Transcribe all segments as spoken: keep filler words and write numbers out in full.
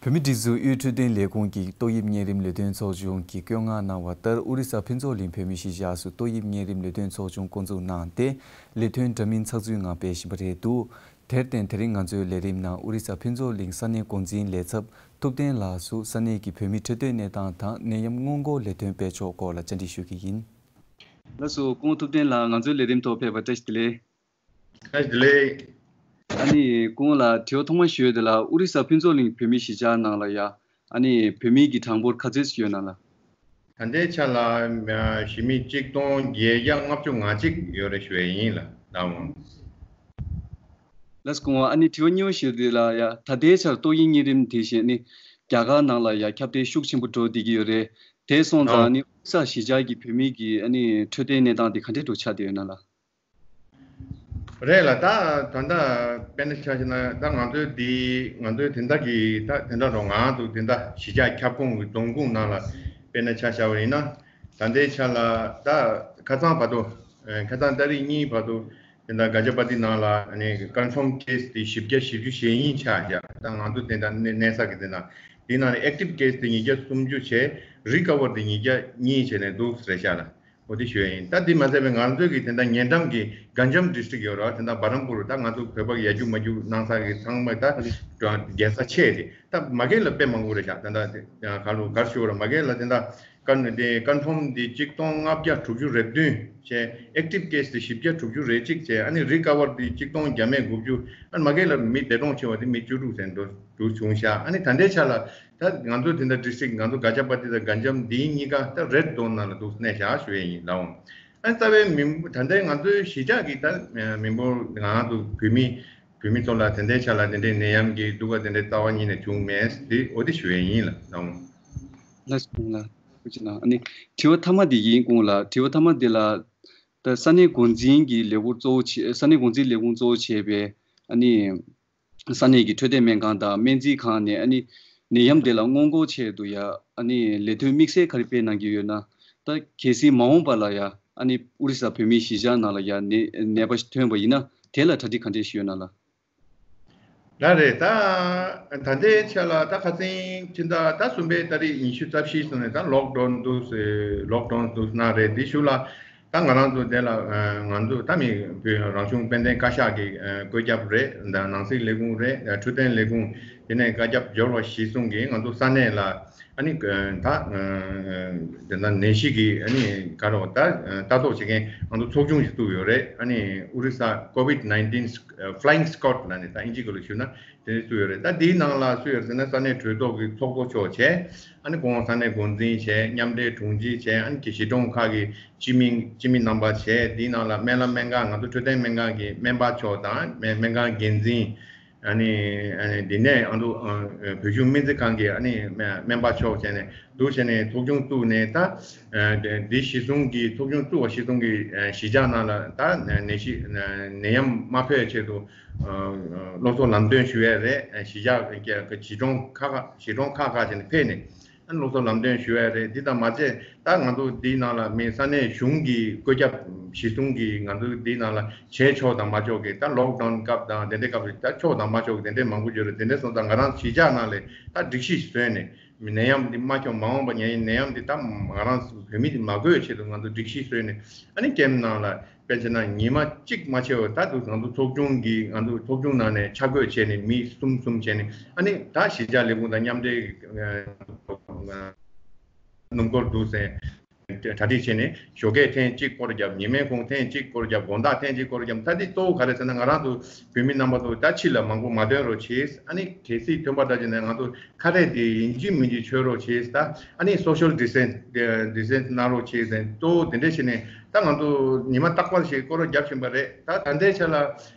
བོད་མིའི་སྒྲིག་འཛུགས་དབུས་འཕྲོད་བསྟེན་ལས་ཁུངས་ཀྱི་ཏོག་དབྱིབས་གཉན་རིམས་ལས་དོན་ཚོགས་ཆུང་གིས་བཀོད་མངགས་གནང་བ་ལྟར། ཨོ་རི་ས་ཕུན་ཚོགས་གླིང་བོད་མིའི་གཞིས་ཆགས་སུ་ཏོག་དབྱིབས་གཉན་རིམས་ལས་དོན་ཚོགས་ཆུང་བསྐོ་འཛུགས་གནང་སྟེ། ལས་དོན་འདྲ་མིན་ཚགས་ཚུད་ངང་སྤེལ་བཞིན་པ་རེད་འདུག། དེར་བརྟེན། དེ་རིང་ང་ཚོའི་ལས་རིམ་ནང་ཨོ་རི་ས་ཕུན་ཚོགས་གླིང་ས་གནས་འགོ་འཛིན་ལས་ཚབ་ཐུབ་བསྟན་ལགས་སུ་ས་གནས་ཀྱི་བོད་མིའི་འཕྲོད་བསྟེན་གནས་སྟངས་དང་ནད་ཡམས་སྔོན་འགོག་ལས་དོན་སྤེལ་ཕྱོགས་སྐོར་ལ་བཅར་འདྲི་ཞུ་གི་ཡིན། ལགས་སོ། སྐུ་ངོ་ཐུབ་བསྟན་ལགས། ང་ཚོའི་ལས་རིམ་ཐོག་ཕེབས་པར་བཀྲ་ཤིས་བདེ་ལེགས། བཀྲ་ཤིས་བདེ་ལེགས། ཨ་ནི་སྐུ་ངོ་ལགས། དྲི་བ་ཐོག་མ་ཞུ་ཡས་དེ་ལ། ཨོ་རི་ས་ཕུན་ཚོགས་གླིང་བོད་མིའི་གཞིས་ཆགས་ནང་ལ་ཡ། ཨ་ནི་བོད་མི་གི་གྲངས་འབོར་ག་ཚོད་ཅིག་ཡོད་ན་ལགས། ད་ལྟའི་ཆ་ལ་གཞིས་མི་གཅིག་སྟོང་བརྒྱད་བརྒྱ་ལྔ་བཅུ་ང་གཅིག་ཡོད་རེད་ཞུ་ཡས་ཡིན་ལགས། ད་འོང་། ལགས་སོ། སྐུ་ངོ། ཨ་ནི་དྲི་བ་གཉིས་པ་ཞུ་ཡས་དེ་ལ་ཡ། ད་ལྟའི་ཆར་ཏོག་དབྱིབས་གཉན་རིམས་དེ་བཞིན་ནི་རྒྱ་གར་ནང་ལ་ཡ་ཁྱབ་གདལ་ཤུགས་ཆེན་པོ་འགྲོ་བསྡད་ཀྱི་ཡོད་རེད། དེ་སོང་ཙང་། ཨ་ནི་ཨོ་རི་ས་གཞིས་ཆགས་ཀྱི་བོད་མི་གི་ཨ་ནི་འཕྲོད་བསྟེན་གནས་སྟངས་དེ་ག་འདྲས་འགྲོ་ཆགས་བསྡད་ཡོད་ན་ལགས། རེད་ལགས། ད་ད་ལྟ་དཔེར་ན་ཆ་བཞག་ན། ད་ང་ཚོའི་འདི་ང་ཚོའི་དེ་འདྲ་གི་ད་དེ་འདྲ་རོ། ང་ཚོ་དེ་འདྲ་གཞིས་ཆགས་ཁྱབ་ཁོངས་ཀྱི་རྫོང་ཁོངས་ནང་ལ་དཔེར་ན་ཆ་བཞག་པ་ཡིན་ན། ད་ལྟའི་ཆ་ལ་ད་ཁ་སང་བར་དུ། ཨ། ཁ་སང་ཏ་རིག་གཉིས་བར་དུ་དེ་འདྲ་ག་ཇ་པ་ཏི་ནང་ལ་ཨ་ནི་ཀོན་ཕོམ་ཀེ་སི་དེ་བཞི་བརྒྱ་བཞི་བཅུ་ཞེ་གཉིས་ཆགས་བཞག། ད་ང་ཚོ་དེ་འདྲ་གནས་གནས་ས་གི་དེ་འདྲ། དེ་ནང་ནས་ཨེག་ཊིབ་ཀེ་སི་དེ་ཉིས་བརྒྱ་སུམ་ཅུ་བྱས། རི་ཀ་བར་དེ་ཉིས་བརྒྱ་གཉིས་བྱས་ནས་འདུག་རེད་བཞག་ལགས། འོ་དེ་ཞུ་ཡ་ཡིན། ད་དེ་མ་ཟད་པའི་ང་ཚོའི་གི་དེ་འདྲ་ཉེ་འགྲམ་གྱི་གྷན་ཇམ་ཌི་སི་ཊིག་ཡོད་རེད་བ། དེ་འདྲ་བྷ་རམ་པུར། ད་ང་ཚོ་བོད་པ་གི་ཡར་རྒྱུག་མར་རྒྱུག་གནང་ས་གི་ཚང་མ་ད་རྒྱལ་ས་ཆེ་དེ། ད་མ་གི་ལ་དཔེ་མང་པོ་རེད་བཞག། དེ་འདྲ་དེ་ག་ལུ་གར་ཞུ་བ་ར། མ་གི་ལ་དེ་འདྲ་ཀོན་དེ་ཀོན་ཕོམ་དེ་གཅིག་སྟོང་ལྔ་བརྒྱ་དྲུག་ཅུ་རེ་བདུན་བྱས། ཨེག་ཊིབ་ཀེ་སི་དེ་བཞི་བརྒྱ་དྲུག་ཅུ་རེ་གཅིག་བྱས། ཨ་ནི་རི་ཀ་བར་དེ་གཅིག་སྟོང་བརྒྱ་མེད་དགུ་བཅུ། ཨ་ནི་མ་གི་ལ་མི་འདས་གྲོངས་ཕྱིན་པ་དེ་མི་བཅུ་དྲུག་ཟེར་འགྲོ་འགྲོ་བྱུང་ཤག། ཨ་ནི་ད་ལྟའི་ཆ་ལ་ད་ང་ཚོ་དེ་འདྲ་ཌི་སི་ཊིག། ང་ཚོ་ག་ཇ་པ་ཏི་དང་གྷན་ཇམ་འདི་གཉིས་ཀ་ད་རེཌ་ཛོན་ནང་ལ་འདུག་གནས་བཞག་ཞུ་ཡས་ཡིན་ལགས། ཨ་ནི་རྩ་བའི་མི་ད་ལྟའི་ང་ཚོའི་གཞིས་ཆགས་ཀྱི་ད་མི་འབོར། ང་ཚོ་བོད་མི་བོད་མི་ཚོ་ལ་དེ་འདྲའི་ཆ་ལ་དེ་འདྲའི་ནད་ཡམས་ཀྱི་སྡུག་པ་དེ་འདྲའི་རྩ་བ་ཉིད་ནས་བྱུང་མེད་དེ། འོ་དེ་ཞུ་ཡས་ཡིན་ལགས། ལགས་སོ། ལགས་སོ། ཐུགས་རྗེ་གནང་། ཨ་ནི་དྲི་བ་མཐའ་མ་དེ་ཡིན། སྐུ་ངོ་ལགས། དྲི་བ་མཐའ་མ་དེ་ལ། ད་ས་གནས་འགོ་འཛིན་གྱི་ལས་ཁུངས་གཙོ་བོ་བྱས། ས་གནས་འགོ་འཛིན་ལས་ཁུངས་གཙོ་བོ་བྱས་པའི་ཨ་ནི་ས་གནས་ཀྱི་འཕྲོད་བསྟེན་སྨན་ཁང་དང་སྨན་རྩིས་ཁང་ནས་ཨ་ནི་ནད་ཡམས་དེ་ལ་སྔོན་འགོག་ཆེད་དུ་ཡ་ཨ་ནི་ལས་དོན་དམིགས་བསལ་ག་རེ་སྤེལ་གནང་གི་ཡོད་ན། ད་གལ་སྲིད་མ་འོངས་པ་ལ་ཡ་ཨ་ནི་ཨོ་རི་ས་བོད་མིའི་གཞིས་ཆགས་ནང་ལ་ཡ་ནད་ནད་པ་ཐོན་པ་ཡིན་ན། དེ་ལ་གྲ་སྒྲིག་ག་འདྲས་ཞིག་ཡོད་ན་ལགས། ལགས་རེད། ད་ད་ལྟའི་ཆ་ལ་ད་ཁ་སང་ཕྱི་ཟླ་ད་གསུམ་པའི་ཏ་རིག་ཉི་ཤུ་རྩ་བཞི་སོང་ནས་ད་ལོག་ཌའུན་འདུག་ཟེར། ལོག་ཌའུན་འདུག་གནང་རེད། དེ་གཞུག་ལ་ད་ང་རང་ཚོ་དེ་ལ་ང་ཚོ་ད་མི་བོད་རང་གཞུང་དཔལ་ལྡན་བཀའ་ཤག་གི་བཀོད་ཁྱབ་རེད། ད་ནང་སྲིད་ལས་ཁུངས་རེད། འཕྲོད་བསྟེན་ལས་ཁུངས། དེ་ནས་བཀའ་ཁྱབ་འབྱོར་བ་གཞིར་བཟུང་གིས་ང་ཚོ་ས་གནས་ལ་ཨ་ནི་ད་དེ་ད་ནད་གཞི་གི་ཨ་ནི་ག་རེ་ད་ལྟ་རྟོག་བྱེད་མཁན་ང་ཚོ་ཚོགས་ཆུང་ཞིག་བཙུགས་ཡོད་རེད། ཨ་ནི་ཨོ་རི་ས་ཀོ་ཝིཌ་ནའིན་ཊིན་ཕ་ལའིང་སི་ཀོཌ་ལབ་ནས་ད་ཨིན་ཇི་སྐད་ལ་ཞུས་ན་དེ་བཙུགས་ཡོད་རེད། ད་དེའི་ནང་ལ་སུ་ཡོད་ཟེར་ན། ས་གནས་གྲོས་ཚོགས་ཀྱི་ཚོགས་གཙོ་མཆོག་བྱས། ཨ་ནི་ཁོང་ས་གནས་འགོ་འཛིན་བྱས། མཉམ་འབྲེལ་དྲུང་ཆེ་བྱས། ཨ་ནི་གཞིས་གྲོང་ཁག་གི་སྤྱི་མི་སྤྱི་མི་རྣམ་པ་བྱས། དེའི་ནང་ལ་སྨན་བླ་སྨན་ཁང་། ང་ཚོ་འཕྲོད་བསྟེན་སྨན་ཁང་གི་སྨན་པ་མཆོག་དང་སྨན་སྨན་ཁང་འགན་འཛིན། ཨ་ནི་ཨ་ནི་འདི་ནས་ཨ་ནི་བོད་གཞུང་སྨན་རྩིས་ཁང་གི་ཨ་ནི་སྨན་སྨན་པ་མཆོག་བྱས་ནས་འདུག་བྱས་ནས་ཚོགས་ཆུང་བཙུགས་ནས། ད་འདི་གཞིར་བཟུང་གི་ཚོགས་ཆུང་བཙུགས་པ་གཞིར་བཟུང་གི་གཞིས་ཆགས་ནང་ལ་ད་ནད་གཞི་ནད་ཡམས་མ་འཕེལ་བའི་ཆེད་དུ་སློབ་གསོ་ལམ་སྟོན་ཞུ་ཡས་རེད། གཞིས་ཆགས་ཀྱི་གཞིས་གྲོང་ཁག་ཁག་གཞིས་གྲོང་ཁག་ཁག་བྱས་ནས་ཕེབས་ནས། ཨ་ནི་སློབ་གསོ་ལམ་སྟོན་ཞུ་ཡ་རེད། འདི་དང་མ་ཚད་ད་ང་ཚོ་འདིའི་ནང་ལ་མི་ས་གནས་གཞུང་གི་བཀོད་ཁྱབ་གཞི་བཟུང་གིས་ང་ཚོ་འདིའི་ནང་ལ་བྱེད་ཆོག་དང་མ་ཆོག་གི། ད་ལོག་ཌའུན་སྐབས་དང་དེ་འདྲའི་སྐབས་ལ་ད་ཆོག་དང་མ་ཆོག་གི་དེ་འདྲའི་མང་པོ་ཡོད་རེད། དེ་འདྲའི་སོང་ཙང་ང་རང་གཞིས་ཆགས་ནང་ལ་ད་སྒྲིག་གཞི་བཟོས་ནས་ནད་ཡམས་འདི་མ་ཁྱབ། མ་འོངས་པ་ཉེ་ནད་ཡམས་འདི་ད་ང་རང་བོད་མི་འདི་མ་འགོས་ཆེད་དུ་ང་ཚོ་སྒྲིག་གཞི་བཟོས་ནས། ཨ་ནི་ཀེམ་ནང་ལ་དཔེ་བྱས་ན་ཉི་མ་གཅིག་མ་ཆེ་བ་ད་དུང་ང་ཚོ་ཚོགས་ཆུང་གིས་ང་ཚོ་ཚོགས་ཆུང་ནང་ནས་ཆ་བགོས་བྱས་ནས་མི་གསུམ་གསུམ་བྱས་ནས། ཨ་ནི་ད་གཞིས་ཆགས་ལས་ཁུངས་དང་མཉམ་འབྲེལ་སྣུམ་འཁོར་འདུག་ཟེར་གྲ་སྒྲིག་བྱས་ནས་ཞོགས་ཀས་ཐེངས་གཅིག་སྐོར་བརྒྱབ། ཉི་མའི་གུང་ཐེངས་གཅིག་སྐོར་བརྒྱབ། དགོང་དག་ཐེངས་གཅིག་སྐོར་བརྒྱབ། ད་འདི་གཙོ་བོ་ག་རེ་ཟེར་ན། ང་རང་ཚོ་བོད་མི་རྣམ་པ་ཚོ་ད་ཕྱི་ལ་མང་པོ་མ་ཐོན་རོགས་བྱེད། ཨ་ནི་གལ་སྲིད་ཐོན་པ་འདྲ་བྱས་ན་ང་ཚོ་ཁ་རས་དེ་ཡིན་གཅིག་མིན་གཅིག་མཆོད་རོགས་བྱེད། ད་ཨ་ནི་སོ་ཤལ་ཌི་སི་ཊེན་སི་ཌི་སི་ཊེན་སི་གནང་རོགས་བྱེད་ཟེར། གཙོ་བོ་དེ་འདྲ་བྱས་ནས་ད་ང་ཚོ་ཉི་མ་རྟག་པར་ཞིག་སྐོར་ར་རྒྱབ་བཞིན་པ་རེད། ད་ད་ལྟའི་ཆ་ལ་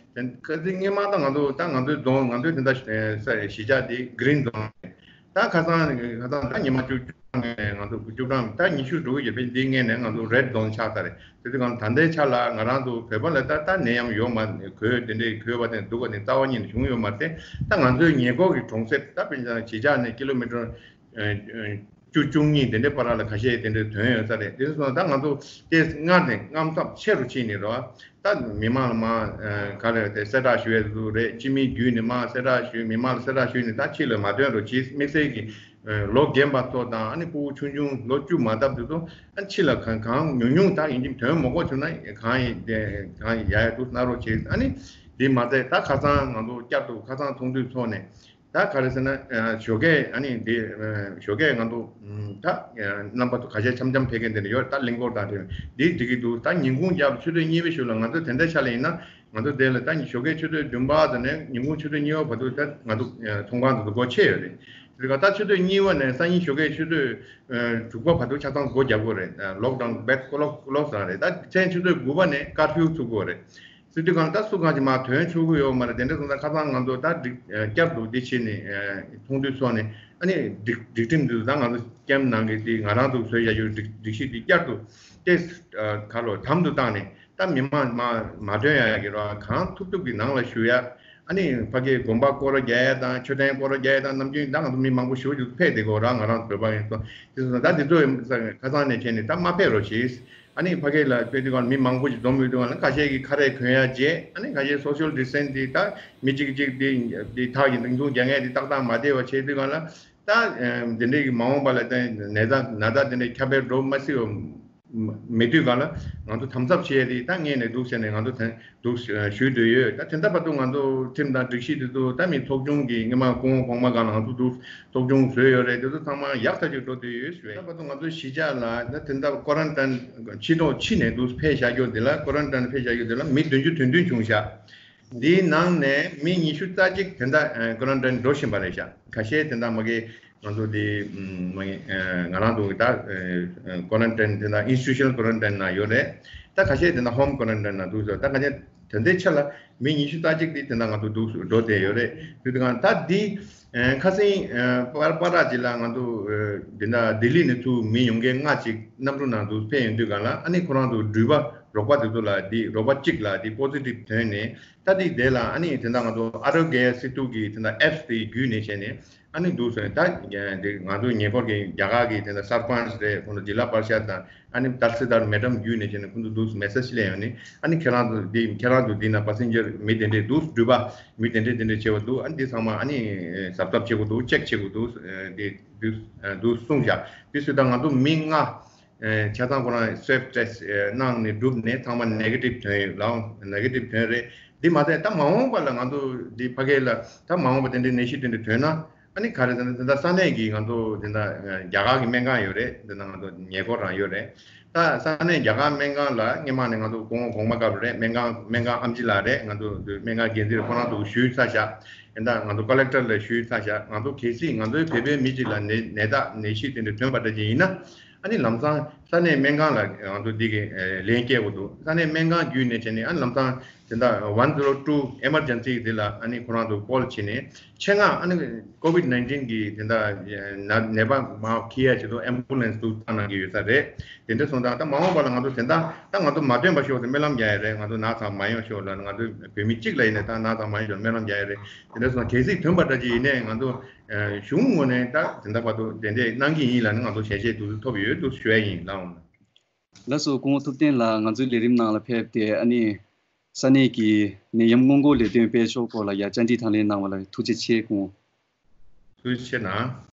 ཁ་སང་སྔོན་མ་ད་ང་ཚོ་ད་ང་ཚོའི་རྫོང་ང་ཚོའི་དེ་འདྲ་ས་གཞིས་ཆགས་དེ་གི་རིན་རྫོན་རེད། ད་ཁ་སང་ཁ་སང་ད་ཉི་མ་བཅུ་བཅུ་གྲངས་ནས་ང་ཚོ་བཅུ་གྲངས་ད་ཉི་ཤུ་འགྲོ་གི་ཡོད་པས། འདི་སྔོན་ནས་ང་ཚོ་རེཌ་ཛོན་ཆགས་ཚར་རེད། དེ་དུས་གང་ད་ལྟའི་ཆ་ལ་ང་རང་ཚོ་བོད་པ་ལ་ད་ད་ནད་ཡམས་ཡོད་མ་གོས་དེ་འདྲའི་གོས་པ་དེ་འདུག་པ་དེ་རྩ་བ་ཉིད་ནས་བྱུང་ཡོད་མ་རེད། ད་ང་ཚོའི་ཉེ་འཁོར་གྱི་གྲོང་གསེབ་ད་དཔེར་ན་གཞིས་ཆགས་ནས་ཀི་ལོ་མི་ཊར་ བཅུ་བཅུ་གཉིས་དེ་འདྲའི་བར་ལ་ཁ་ཤས་དེ་འདྲའི་ཐོན་ཡོད་ས་རེད། དེ་སོང་ད་ང་ཚོ་དེ་སྔར་ནས་རྔམ་སྟབས་ཆེ་རུ་ཕྱིན་ནས་རོ། ད་མི་མང་ལ་མ་ག་རེ་དེ་གསལ་བསྒྲགས་ཞུ་ཡས་འདུག་རེད། སྤྱི་མིའི་བརྒྱུད་ནས་མ་གསལ་བསྒྲགས་ཞུས། མི་མང་ལ་གསལ་བསྒྲགས་ཞུས་ནས་ད་ཕྱི་ལ་མ་ཐོན་རོགས་གྱིས། དམིགས་བསལ་གྱི་ལོ་རྒན་པ་ཚོ་དང་ཨ་ནི་ཕྲུ་གུ་ཆུང་ཆུང་ལོ་བཅུ་མ་བཏབ་དེ་ཚོ་ཨ་ཕྱི་ལ་གང་གང་ཉུང་ཉུང་ད་ཡིན་གཅིག་ཐོན་མ་དགོས་བྱུང་ན་གང་ཡིན་དེ་གང་ཡིན་ཡ་ཡ་འདུག་གནང་རོགས་བྱེད། ཨ་ནི་འདི་མ་ཚད་ད་ཁ་སང་ང་ཚོ་བསྐྱར་དུ་ཁ་སང་ཚོགས་འདུ་ཚོགས་ནས། ད་ག་རེ་ཟེར་ན་ཨ་ཞོགས་ཀས་ཨ་ནི་འདི་ཨ་ཞོགས་ཀས་ང་ཚོ་ཨ་ད་ཨ་རྣམ་པ་ཚོ་ཁ་ཤས་འཆམ་འཆམ་ཕེབས་མཁན་དེ་འདྲ་ཡོད། ད་གླིང་སྐོར་དང་དེ་འདི་འགྲིག་གི་འདུག་ད་ཉིན་གུང་རྒྱབ་ཆུ་ཚོད་གཉིས་པའི་ཤུལ་ལ་ང་ཚོ་དེ་འདྲ་ཆ་ལ་ཡིན་ན་ང་ཚོ་དེ་ལ་ད་ཞོགས་ཀས་ཆུ་ཚོད་བདུན་པ་ཙམ་ནས་ཉིན་གུང་ཆུ་ཚོད་གཉིས་པ་བར་དུ་ད་ང་ཚོ་ཨ་ཚོང་ཁང་དེ་ཚོ་སྒོ་ཕྱེ་ཡོད་རེད། དེ་ག་ད་ཆུ་ཚོད་གཉིས་པ་ནས་སང་ཉིན་ཞོགས་ཀས་ཆུ་ཚོད་ཨ་དྲུག་པ་བར་དུ་ཆ་ཚང་སྒོ་རྒྱག་དགོས་རེད། ལོག་ཌའོན་བེད་ཀོ་ལོག་ལོག་ཟེར་རེད། ད་མཚན་ཆུ་ཚོད་དགུ་པ་ནས་ཀར་ཕིའུ་ཚུགས་དགོས་རེད། སྲིད་དུས་སྒང་ད་སུ་གང་ཅིག་མར་ཐོན་ཆོག་གི་ཡོད་མ་རེད། དེ་འདྲ་སོང་ཙང་ཁ་སང་ང་ཚོ་ད་སྒྲིག་བསྐྱར་དུ་འདི་བྱས་ནས་ཚོགས་འདུ་ཚོགས་ནས་ཨ་ནི་སྒྲིག་སྒྲིག་ཁྲིམས་འདི་ཚོ་ད་ང་ཚོ་ཀེམ་ནང་གི་འདི་ང་རང་ཚོ་བཟོས་བཞག་རྒྱུ་སྒྲིག་སྒྲིག་གཞི་འདི་བསྐྱར་དུ་ཏེས་ག་ལོ་དམ་དུ་བཏང་ནས་ད་མི་མང་མ་མ་ཐོན་ཡ་གི་རོགས་གང་ཐུབ་ཐུབ་ཀྱི་ནང་ལ་ཞུ་ཡ། ཨ་ནི་ཕ་གིའི་དགོན་པ་སྐོར་ར་རྒྱག་ཡ་དང་མཆོད་རྟེན་སྐོར་ར་རྒྱག་ཡ་དང་ནམ་རྒྱུན་ད་ང་ཚོ་མི་མང་པོ་ཞེ་པོ་ཅིག་ཕེབས་བསྡད་ཀྱི་ཡོད་ར། ང་རང་ཚོ་བོད་པ་ཡིན་སོང་དེ་ཚོ་ད་འདི་ཚོ་ཁ་སང་ནས་བྱས་ནས་ད་མ་ཕེབས་རོགས་བྱེད། ཨ་ནི་ཕ་གི་ལ་དཔེ་དེ་ག་མི་མང་པོ་ཞིག་འཛོམས་ཡོད་དུས་ག་ལ་ཁ་ཤས་ཀྱིས་ཁ་རས་གོན་ཡ་བརྗེད། ཨ་ནི་ཁ་ཤས་སོ་ཤལ་ཌི་སི་ཊེན་སི་དེ་ད་མི་གཅིག་གཅིག་དེ་དེ་ཐག་གི་རིང་ཐུང་རྒྱག་མཁན་དེ་ཏག་ཏག་མ་བསྡད་པ་བྱས་དུས་ག་ལ་ད་དེ་འདྲའི་གི་མ་འོངས་པ་ལ་ད་ནད་རྟགས་ན་ད་དེ་འདྲའི་ཁྱབ་སྤེལ་འགྲོ་མ་སྲིད་པ་མེད་དུས་ག་ལ་ང་ཚོ་དམ་ཟབ་བྱས་ཏེ་ད་ངས་ནས་འདུག་ཟེར་ནས་ང་ཚོ་དེ་འདུག་ཞུ་འདོད་ཡོད། ད་དེ་འདྲ་བར་དུ་ང་ཚོ་ཁྲིམས་དང་སྒྲིག་གཞི་དེ་ཚོ་ད་མི་ཚོགས་ཆུང་གི་སྔོན་མ་སྐུ་ངོ་གོང་མ་སྒང་ལ་ང་ཚོ་འདུག་ཚོགས་ཆུང་བཟོས་ཡོད་རེད། དེ་ཚོ་ཚང་མ་ཡག་ཐག་ཆོད་འགྲོ་བསྡད་ཡོད་ཞུ་ཡ། ད་བར་དུ་ང་ཚོ་གཞིས་ཆགས་ལ་ད་དེ་འདྲ་ཀོ་རན་ཊིན་ཕྱི་ཐོག་ཕྱི་ནས་འདུག་ཕེབས་བཞག་རྒྱུ་འདི་ལ་ཀོ་རན་ཊིན་ཕེབས་བཞག་རྒྱུ་འདི་ལ་མི་བདུན་ཅུ་དོན་བདུན་བྱུང་ཤག་འདིའི་ནང་ནས་མི་ཉི་ཤུ་རྩ་གཅིག་དེ་འདྲ་ཀོ་རན་ཊིན་འགྲོ་བཞིན་པ་རེད་ཤག་ཁ་ཤས་དེ་འདྲ་མ་གི་ང་ཚོ་དེ་ང་རང་ཚོ་ད་ཀོ་རན་ཊིན་དེ་འདྲ་ཨིན་སི་ཊི་ཊུ་ཤ་ནལ་ཀོ་རན་ཊིན་ནང་ཡོད་རེད། ད་ཁ་ཤས་དེ་འདྲ་ཧོམ་ཀོ་རན་ཊིན་ནང་འདུག་ཟེར། ད་ཁ་ཤས་དེ་འདྲའི་ཆ་ལ་མི་ཉི་ཤུ་རྩ་གཅིག་དེ་དེ་འདྲ་ང་ཚོ་འདུག་འགྲོ་བསྡད་ཡོད་རེད། དེ་དུས་གང་ད་འདི་ཁ་སང་པར་པར་ར་ཅིག་ལ་ང་ཚོ་དེ་འདྲ་ལྡི་ལི་ནས་ཚུར་མི་ཡོང་མཁན་ལྔ་ཅིག་གནམ་གྲུ་ནང་དུ་ཕེབས་ཡོང་དུས་གང་ལ་ཨ་ནི་ཁོ་རང་ཚོ་འགྲུལ་པ་རོགས་པ་དེ་ཚོ་ལ་འདི་རོགས་པ་གཅིག་ལ་འདི་པོ་སི་ཊིབ་ཐོན་ནས་ད་འདི་དེ་ལ་ཨ་ནི་དེ་འདྲ་ང་ཚོ་ཨ་རོ་གེ་ཡ་སི་ཏུ་གི་དེ་འདྲ་ཨེབ་སི་དེ་བརྒྱུད་ནས་བྱས་ནས། ཨ་ནི་འདུག་ཟེར་ད་འདི་ང་ཚོའི་ཉེ་འཁོར་གྱི་རྒྱ་གར་གྱི་དེ་འདྲ་སར་པན་ཆ་རེད། ཁོང་ཚོ་ཇི་ལ་པར་ཤ་དང་ཨ་ནི་དར་སི་དར་མེ་ཌམ་བརྒྱུད་ནས་བྱས་ནས་ཁོང་ཚོ་འདུག་མེ་སེ་ཇི་སླེབས་ཡོང་ནས་ཨ་ནི་ཁྱེད་རང་ཚོ་འདི་ཁྱེད་རང་ཚོ་འདི་ན་པ་སེན་ཇར་མི་དེ་འདྲས་འདུག་འགྲུལ་པ་མི་དེ་འདྲས་དེ་འདྲས་བྱེད་པ་འདུག་ཨ་ནི་འདི་ཚང་མ་ཨ་ནི་གཟབ་གཟབ་བྱེད་དགོས་འདུག་ཅེག་བྱེད་དགོས་འདུག་འདི་འདུག་འདུག་གསུངས་བཞག་འདི་སུ་ད་ང་ཚོ་མི་ལྔ་ཆ་ཚང་ཁོ་རང་སུའབ་ཊེ་སི་ཊི་གནང་ནས་གྲུབ་ནས་ཚང་མ་ནེ་གེ་ཊིབ་ཐོན་ཡོད་ལགས། ནེ་གེ་ཊིབ་ཐོན་རེད། འདི་མ་ཚད་ད་མ་འོངས་པ་ལ་ང་ཚོ་འདི་ཕ་གི་ལ་ད་མ་འོངས་པ་དེ་འདྲའི་ནད་གཞི་དེ་འདྲ་ཐོན་ན། ཨ་ནི་ག་རེ་ཟེར་ན་དེ་འདྲ་ས་གནས་ཀྱི་ང་ཚོ་དེ་འདྲ་རྒྱ་གར་གྱི་སྨན་ཁང་ཡོད་རེད། དེ་འདྲ་ང་ཚོ་ཉེ་འཁོར་རང་ཡོད་རེད། ད་ས་གནས་རྒྱ་གར་སྨན་ཁང་ལ་སྔོན་མ་ནས་ང་ཚོ་གོང་གོང་མ་སྐབས་རེད། སྨན་ཁང་སྨན་ཁང་ཨམ་ཆི་ལགས་རེད། ང་ཚོ་སྨན་ཁང་འགན་འཛིན་ཁོ་རང་ཚོ་ཞུས་ཚར་བཞག་དེ་འདྲ་ང་ཚོ་ཀོ་ལེག་ཊར་ལ་ཞུས་ཚར་བཞག་ང་ཚོ་གལ་སྲིད་ང་ཚོའི་བོད་པའི་མི་གཅིག་ལ་ནད་ནད་རྟགས་ནད་གཞི་དེ་འདྲ་ཐོན་པ་འདྲ་ཅིག་ཡིན་ན་ཨ་ནི་ལམ་སང་ས་གནས་སྨན་ཁང་ལ་ང་ཚོ་འདི་གི་ལན་སྐྱེལ་དགོས་འདུག་ས་གནས་སྨན་ཁང་བརྒྱུད་ནས་བྱས་ནས་ཨ་ནི་ལམ་སང་དེ་འདྲ་ཝན་ཛི་རོ་ཊུ་ཨེ་མར་ཇེན་སི་དེ་ལ་ཨ་ནི་ཁོ་རང་ཚོ་ཀོལ་བྱས་ནས། ཆེད་མངགས་ཨ་ནི་ཀོ་ཝིཌ་ནའིན་ཊིན་གྱི་དེ་འདྲ་ན་ནད་པ་མང་འཁྱེར་ཡ་ཆེད་དུ་ཨེམ་བུ་ལེན་སི་དུ་བཏང་གནང་གི་ཡོད་ས་རེད། དེ་འདྲ་སོང་ཙང་ད་མ་འོངས་པ་ལ་ང་ཚོ་དེ་འདྲ་ད་ང་ཚོ་མ་ཐོན་པ་ཤོག་ཟེར་སྨོན་ལམ་རྒྱག་ཡ་རེད། ང་ཚོ་ན་ཚ་མ་ཡོང་ཤོག་ལ་ང་ཚོ་བོད་མི་གཅིག་ལ་ཡིན་ནའི་ད་ན་ཚ་མ་ཡོང་ཤོག་སྨོན་ལམ་རྒྱག་ཡ་རེད། དེ་འདྲ་སོང་གལ་སྲིད་ཐོན་པ་འདྲ་ཅིག་ཡིན་ནའི་ང་ཚོ་གཞུང་ངོས་ནས་ད་དེ་འདྲ་བར་དུ་དེ་འདྲས་གནང་གི་ཡིན་ལབ་ནས་ང་ཚོ་ཞལ་བཞེས་ཐུབ་ཐུབ་ཐོབ་ཡོད་འདུག་ཞུ་ཡ་ཡིན་ལགས། ལགས་སོ། སྐུ་ངོ་ཐུབ་བསྟན་ལགས་ང་ཚོའི་ལས་རིམ་ནང་ལ་ཕེབས་ཏེ་ཨ་ནི་ས་གནས་ཀྱི་ནད་ཡམས་སྔོན་འགོག་ལས་དོན་སྤེལ་ཕྱོགས་སྐོར་ལ་ཡ་བཅར་འདྲི་དང་ལེན་གནང་བ་ལ་ཐུགས་རྗེ་ཆེ་སྐུ་ངོ། ཐུགས་རྗེ་ཆེ་གནང་།